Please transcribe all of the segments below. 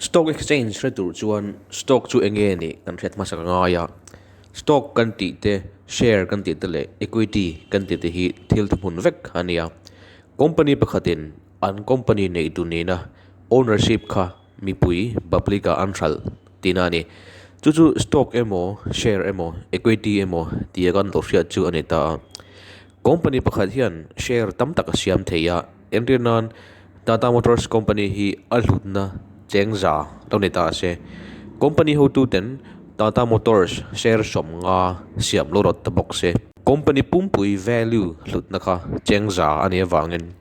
Stock exchange hre tur chuan stock chu eng nge nih kan hriat hmasak a ngai a. Stock kan tih te, share kan tih te leh equity kan tih te hi thil thuhmun vek a nia. Company pakhatin an company neih duh nihna ownership kha mipui, public, ah an hralh tihna a ni. Chu chu stock emaw, share emaw, equity emaw tia kan lo hriat chu a ni ta a. Company pakhat hian share tam tak a siam thei a, entir nan Tata Motors company hi a hlutna cheng za lo ni ta se. Company hotuten Tata Motors share sawmnga siam lo rawt ta bawk se. Company pumpui value hlutna kha cheng za a nih avangin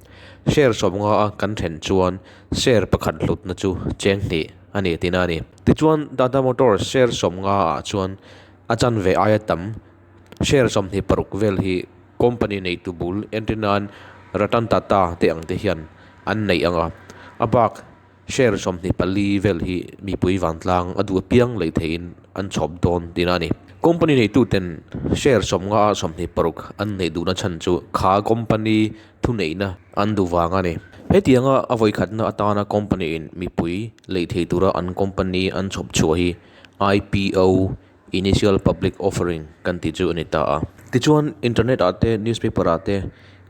share sawmnga a kan then chuan share pakhat hlutna chu cheng hnih a ni tihna a ni. Tichuan Tata Motors share sawmnga ah chuan a chanve aia tam Share 26 vel hi company neitu bul entry nan Ratan Tata te ang te hian an neih ang a, a bak share 24 vel hi mipui vantlang a duh apiang lei theihin an chhawp dawn tihna a ni. Company neitu ten share 50 a 26 an neih duhna chhan chu kha company thuneihna an duh vang a ni. Hetianga a vawikhatna atana company in mipui lei thei tura an company an chhawp chhuah hi IPO Initial Public Offering kan tih chu a ni ta a. Tichuan internet ah te newspaper ah te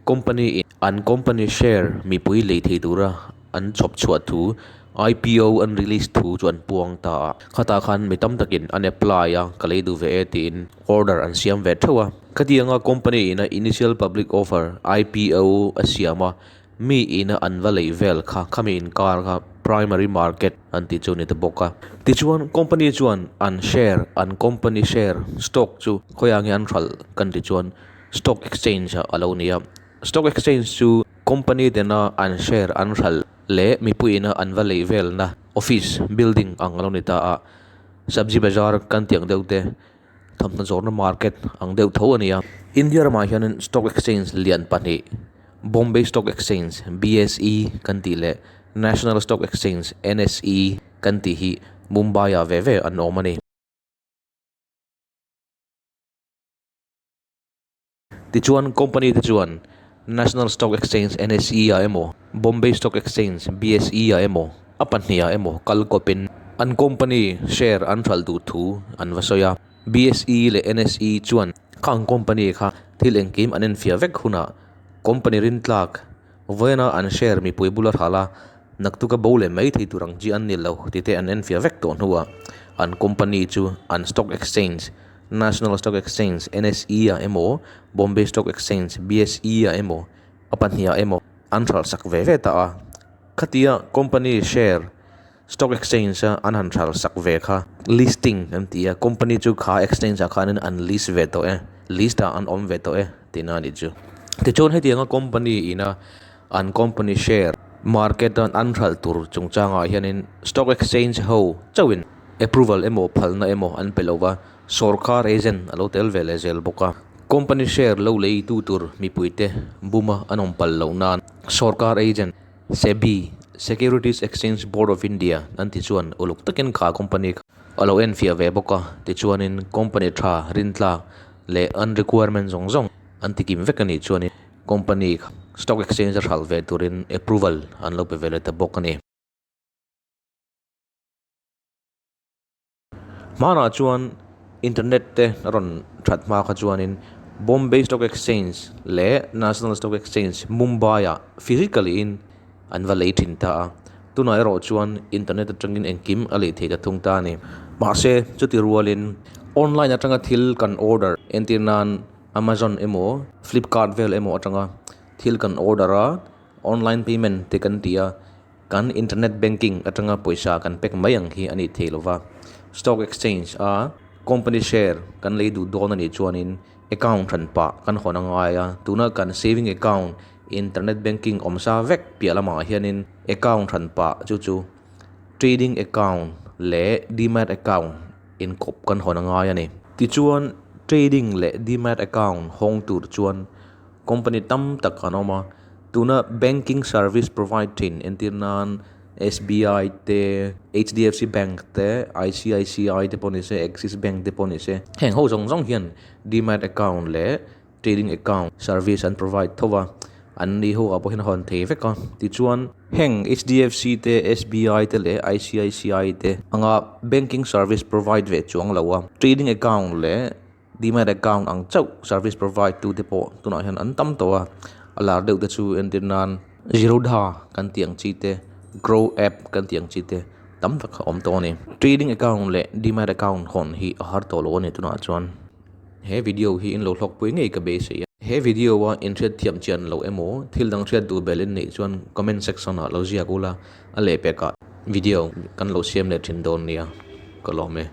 company in an company share mipui lei thei tura an chhawp chhuah thu IPO an release thu chu an puang ta a. Khatah khan mi tam takin an apply a ka lei duh ve e tiin order an siam ve theuh a. Khatianga company ina Initial Public Offer, IPO, a siam a, Mi ina an va lei vel kha khami inkar kha primary market an tih chu a ni ta bawk a. Tichuan company chuan an share an company share stock chu khawiah nge an hralh kan tih chuan stock exchange ah a lo ni a. Stock exchange chu company tena an share an hralh leh mipui ina an va lei velna office building ang a lo ni ta a. Sabzi bazar kan tih ang deuh te thawmhnaw zawrhna market ang deuh tho a ni a. India ramah hianin stock exchange lian pahnih Bombay Stock Exchange, BSE, kan tih leh National Stock Exchange, NSE, kan tih hi Mumbai ah ve ve an awm a ni. Tichuan company te chuan National Stock Exchange, NSE, ah emaw Bombay Stock Exchange, BSE, ah emaw a pahnih ah emaw kal kawpin an company share an hralh duh thu an va sawi a. BSE leh NSE chuan khang company kha thil engkim an enfiah vek hunah Company rintlak vawiina an share mipui bula hral a, naktuka bo leh mai thei tur ang chi an ni lo tih te an enfiah vek tawh hnuah an company chu an stock exchange, National Stock Exchange, NSE, ah emaw Bombay Stock Exchange, BSE, ah emaw a pahnih ah emaw an hralh sak ve ve ta a. Khatia company share stock exchange a an han hralh sak ve kha listing an ti a, company chu kha exchange ah khanin an list ve tawh e, list ah an awm ve tawh e tihna a nih chu. Tichuan hetianga company ina an company share market a an hralh tur chungchangah hianin stock exchange ho chauhin approval emaw phalna emaw an pe lo va, sawrkar agent a lo tel ve leh zel bawk a. Company share lo lei tu tur mipuite buma an awm palh loh nan sawrkar agent SEBI, Securities Exchange Board of India, an ti chuan uluk takin kha company kha a lo enfiah ve bawk a, tichuanin company tha rintlak leh an requirement zawng zawng an ti kim vek a nih chuanin company kha stock exchange a hralh ve turin approval an lo pe ve leh ta bawk a ni. Hmanah chuan internet te a rawn that hma kha chuanin Bombay Stock Exchange leh National Stock Exchange Mumbai ah physically in an va lei thin ta a, tunah erawh chuan internet atangin engkim a lei thei ta thung ta a ni. Mahse chuti rualin online atanga thil kan order entir nan Amazon emaw Flipkart vel emaw atanga thil kan order a online payment te kan ti a. Kan internet banking atanga pawisa kan pek mai ang hi a nih thei lova, stock exchange a company share kan lei duh dawn a nih chuanin account hran pah kan hawn a ngai a, tuna kan saving account internet banking awm sa vek piah lamah hianin account hran pah chu chu trading account leh demat account inkawp kan hawn a ngai a ni. Tichuan trading leh demat account hawng tur chuan Company tam tak an awm a, tuna banking service provide thin entir nan SBI te, HDFC bank te, ICICI te pawh ni se, Axis bank te pawh ni se, heng ho zawng zawng hian demat account leh trading account service an provide tho va. An ni ho ah pawh hian a hawn thei vek a. Tichuan heng HDFC te, SBI te leh ICICI te anga banking service provide ve chuang lo a. Trading account leh demat account ang chauh service provide tu te pawh tunah hian an tam tawh a. A lar deuh te chu entir nan Zerodha kan tih ang chi te, Groww app kan tih ang chi te tam tak a awm tawh a ni. Trading account leh demat account hawn hi a har tawh lo a ni tunah chuan. He video hi in lo hlawkpui ngei ka beisei a. He video a inhriat thiam chian loh emaw thil dang hriat duh bel in neih chuan comment section ah lo ziak ula a lehpek ah video kan lo siam leh thin dawn nia ka lawm e.